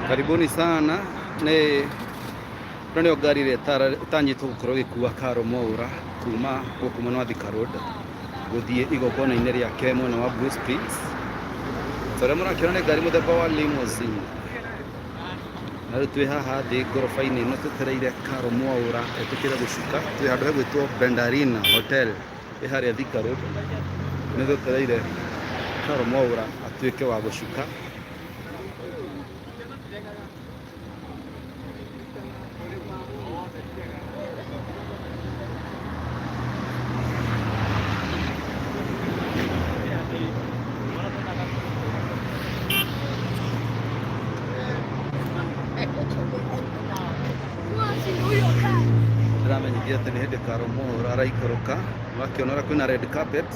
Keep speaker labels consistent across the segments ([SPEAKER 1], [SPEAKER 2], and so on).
[SPEAKER 1] Karibuni sana. Nĩ ĩno nĩyo ngari ĩrĩa ĩtanyĩtwo gũkorwo ĩgĩkua Carol Mwaura kuma gũkũ mwena wa Thika Road gũthiĩ igongona-inĩ rĩake mwena wa Blue Springs. Ta ũrĩa mũrakĩona nĩ ngari mũthemba wa limousine. Na rĩu twĩ haha thĩ ngoroba-inĩ ĩno twetereire Carol Mwaura etĩkĩre gũcuka. Twĩ handũ hegwĩtwo Bendarina Hotel ĩ harĩa Thika Road. Nĩ twetereire Carol Mwaura atuĩke wa gũcuka. Ndĩramenyithia atĩ nĩ hĩndĩ Carol Mwaura araikũrũka, ũgakĩona ũrĩa kwĩna red carpet.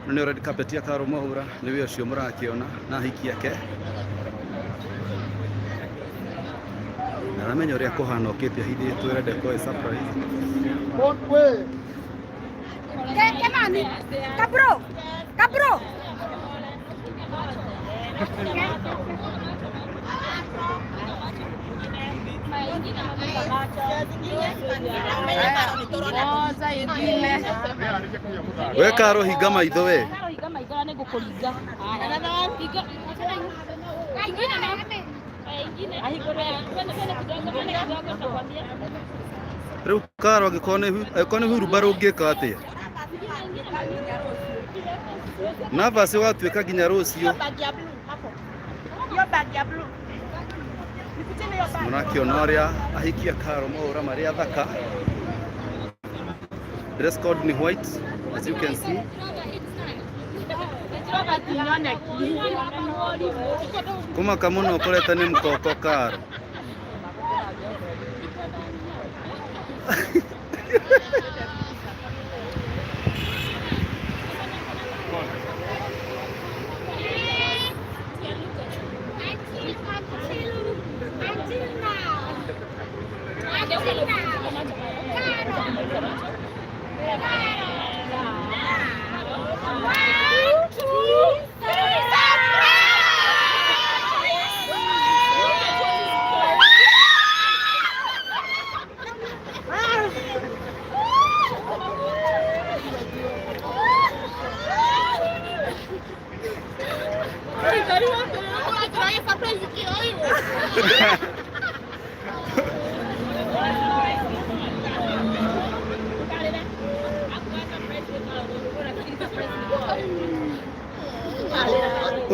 [SPEAKER 1] Ĩno nĩyo red carpet ya Carol Mwaura, nĩwe ũcio mũrakĩona na ahiki ake. Ndaramenya ũrĩa kũhana okĩte ahithĩtwo ĩrenda ĩkorwo ĩ surprise.
[SPEAKER 2] Kemani, kabro, kabro.
[SPEAKER 1] We Karo hinga maitho we. Rĩu Karo angĩkorwo nĩ hurumbarũ ũngĩka atĩa? Nervous ũgatuĩka nginya rũciũ. Mũrakĩona ũrĩa ahiki a Karo Mwaura marĩ athaka. Dress code ni white as you can see. Kũmaka mũno ũkorete nĩ mũkoko Karo.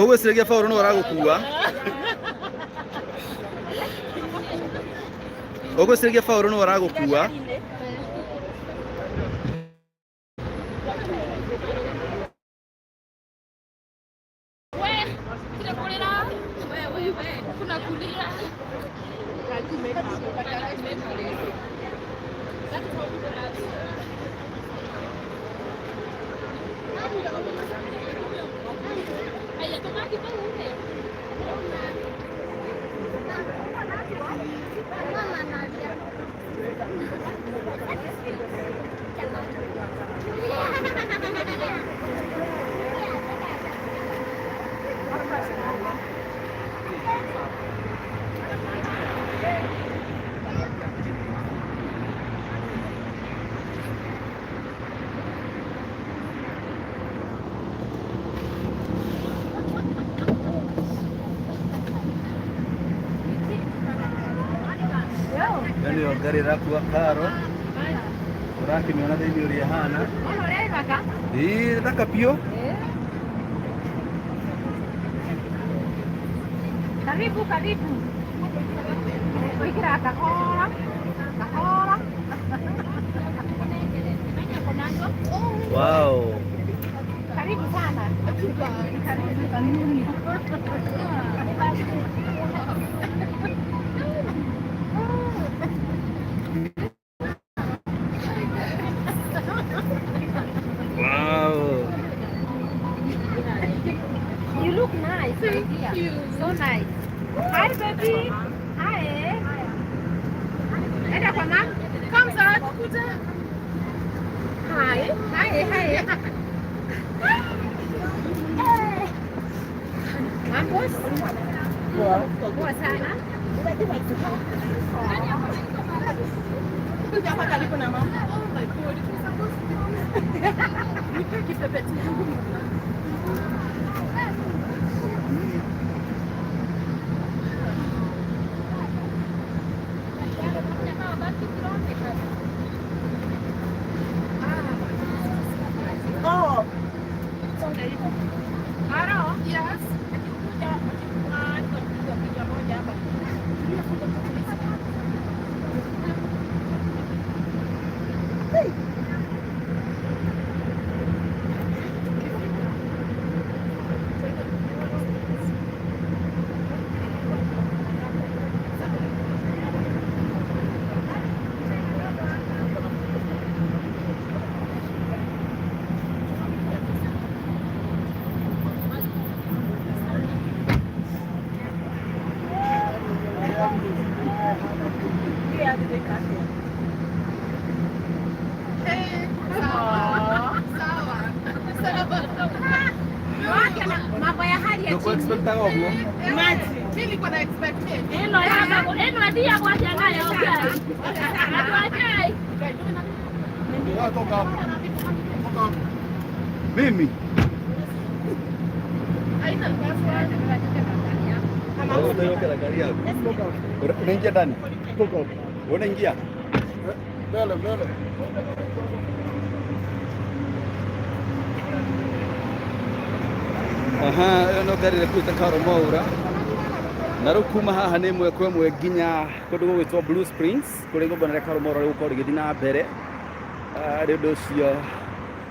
[SPEAKER 1] Ũgwĩciragia Paul no aragũkua? Ũgwĩciragia Paul no aragũkua? Ĩyo nĩyo ngari ĩrakua Karo. Ũrakĩmĩona thĩinĩ ũrĩa ĩhana. Ĩĩ thaka biũ.
[SPEAKER 2] Karibu, karibu. Oikira kahora, kahora.
[SPEAKER 1] Wow.
[SPEAKER 2] Karibu sana. Karibu, karibu.
[SPEAKER 1] Wow.
[SPEAKER 2] You look nice. Thank you. So nice. Hi baby. Hi. Enda kwa mama. Come Sarah, kuja. Hi. Hi, hi. Boss. Poa sana. Mambo ya hali ya
[SPEAKER 1] Ndũkũ
[SPEAKER 2] chini.
[SPEAKER 1] expectaga ũguo.
[SPEAKER 2] Ĩno yagagwo, ĩno ĩthiagwo atĩa nayo Ngai? Andũ a Ngai.
[SPEAKER 1] Toka hapo. Toka hapo. Mimi. Unaingia ndani? Unaingia?
[SPEAKER 3] Mbele mbele.
[SPEAKER 1] Aha, ĩyo no ngari ĩrĩa Karo Mwaura. Na rĩu kuma haha nĩ ĩmwe kwa ĩmwe nginya kũndũ gũgwĩtwo Blue Springs kũrĩa igongona rĩa Karo Mwaura rĩgũkorwo rĩgĩthiĩ na mbere. Ah, nĩ ũndũ ũcio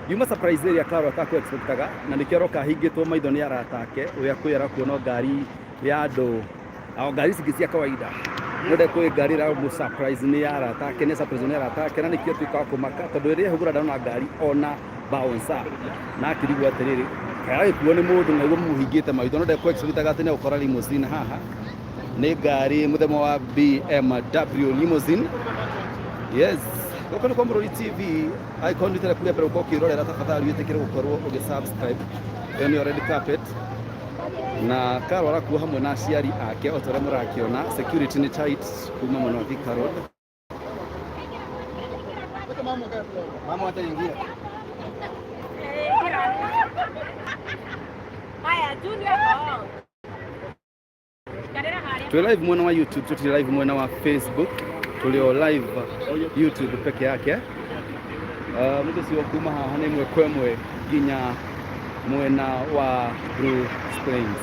[SPEAKER 1] yuma surprise ĩrĩa Karo atakũ expectaga na nĩkĩo aroka ahingĩtwo maitho nĩ arata ake ũrĩa kwĩra kuona ngari ya andũ o ngari ici ingĩ cia kawaida no ndekũĩ ngari ĩramũ surprise nĩ ya arata ake, nĩ surprise nĩ arata ake, na nĩkĩo tuĩka wa kũmaka tondũ rĩrĩa ehũgũra ndona ngari ona bouncer na akĩrigwo atĩrĩrĩ kaĩ agĩkuo nĩ mũndũ na nĩguo mũhingĩte maitho no ndekũ expectaga atĩ nĩ egũkora limousine haha nĩ ngari mũthemba wa BMW limousine. Yes, gũkũ nĩ kwa Mũrũri TV. Angĩkorwo nĩ rita rĩaku rĩa mbere gũkorwo ũkĩrorera, tafadhali wĩtĩkĩre gũkorwo ũgĩ subscribe. Ĩyo nĩyo red carpet na Karo arakuo hamwe na aciari ake o ta ũrĩa mũrakĩona. Security nĩ tight kuma mwena wa Thika Road. Mama ataingia.
[SPEAKER 2] Haya, Junior. Karera harĩa.
[SPEAKER 1] Tuli live mwena wa YouTube, tutiri live mwena wa Facebook, tuli o live YouTube peke yake. Mũndũ ũcio kuma haha nĩ ĩmwe kwa ĩmwe nginya mwena wa Blue Springs.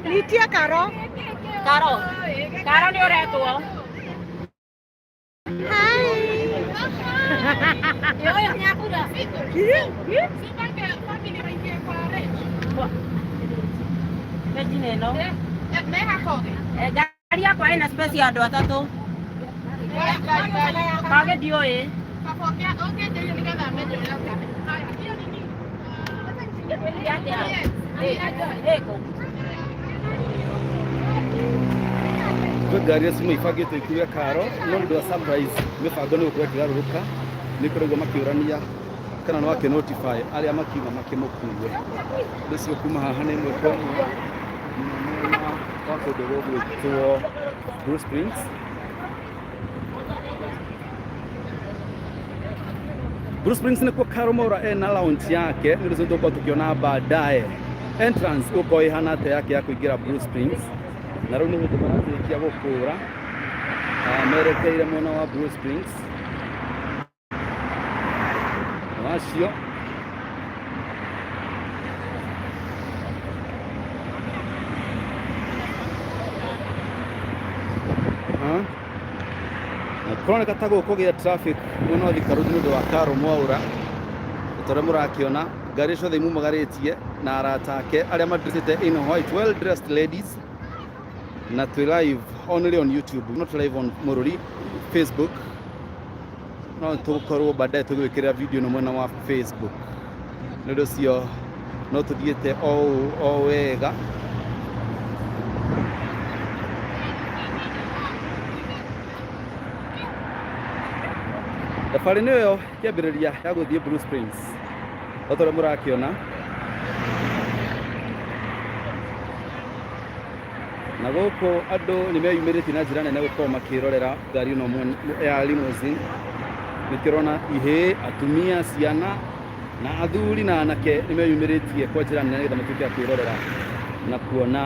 [SPEAKER 4] Nitie Karo.
[SPEAKER 2] Karo. Karo nĩ ũretwo. Ũyũ nĩakura.
[SPEAKER 4] Page ĩno. Ngari yakwa ĩna space ya andũ atatũ. Kage ndiũĩ. Ĩkũ.
[SPEAKER 1] Kwĩ ngari icio ibangĩtwo ikuue Karo no nĩ ũndũ wa surprise mĩbango nĩ gũkorwo ĩkĩgarũrũka nĩ kũraigua makĩũrania kana no akĩ notify arĩa makiuma makĩmũkue. Ũndũ ũcio kuma haha nĩ ĩmwe kwa ĩmwe nginya mwena wa kũndũ gũgwĩtwo Blue Springs. Blue Springs nĩkuo Karo Mwaura ena lounge yake, nĩ ũndũ ũcio tũgũkorwo tũkĩona baadaye entrance ĩgũkorwo ĩhana atĩa yake ya kũingĩra Blue Springs. Na rĩu nĩ hĩndĩ mararĩkia gũkũra merekeire mwena wa Blue Springs wacio Na kũroneka ta gũkũgĩa traffic mwena wa Thika Road nĩ ũndũ wa Karo Mwaura ta ũrĩa mũrakĩona ngari ciothe imumagarĩtie na arata ake arĩa madressĩte in white, well dressed ladies. Na twĩ live only on YouTube, not live on Mũrũri Facebook, no tũgũkorwo baadaye tũgĩkĩra video no mwena wa Facebook. Nĩ ũndũ ũcio no tũthiĩte o ũũ o wega. Thabarĩ nĩyo kĩambĩrĩria ya gũthiĩ Blue Springs o ta ũrĩa mũrakĩona. Na gũkũ andũ nĩ meyumĩrĩtie na njĩra nene gũkorwo makĩrorera ngari ĩno ya limousine. Nĩkĩrona ihĩĩ, atumia, ciana na athuri na anake nĩ meyumĩrĩtie kwa njĩra nene nĩgetha matuĩke a kwĩrorera na kuona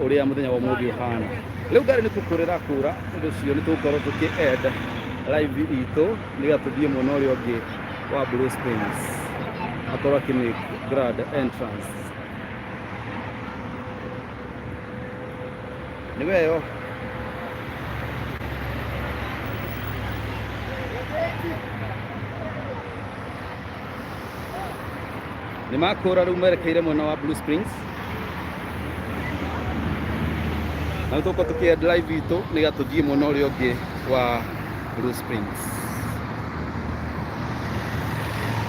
[SPEAKER 1] ũrĩa mũthenya wa ũmũthĩ ũhana. Rĩu ngari nĩ kũkũrĩra kũra, ũndũ ũcio nĩ tũgũkorwo tũkĩ end live itũ nĩgetha tũthiĩ mwena ũrĩa ũngĩ wa Blue Springs akorwo akĩ make grand entrance. Nĩ weyo nĩ makũra rĩu merekeire mwena wa Blue Springs na nĩ tũgũkorwo tũkĩ end live itũ nĩgetha tũthiĩ mwena ũrĩa ũngĩ wa Blue Springs.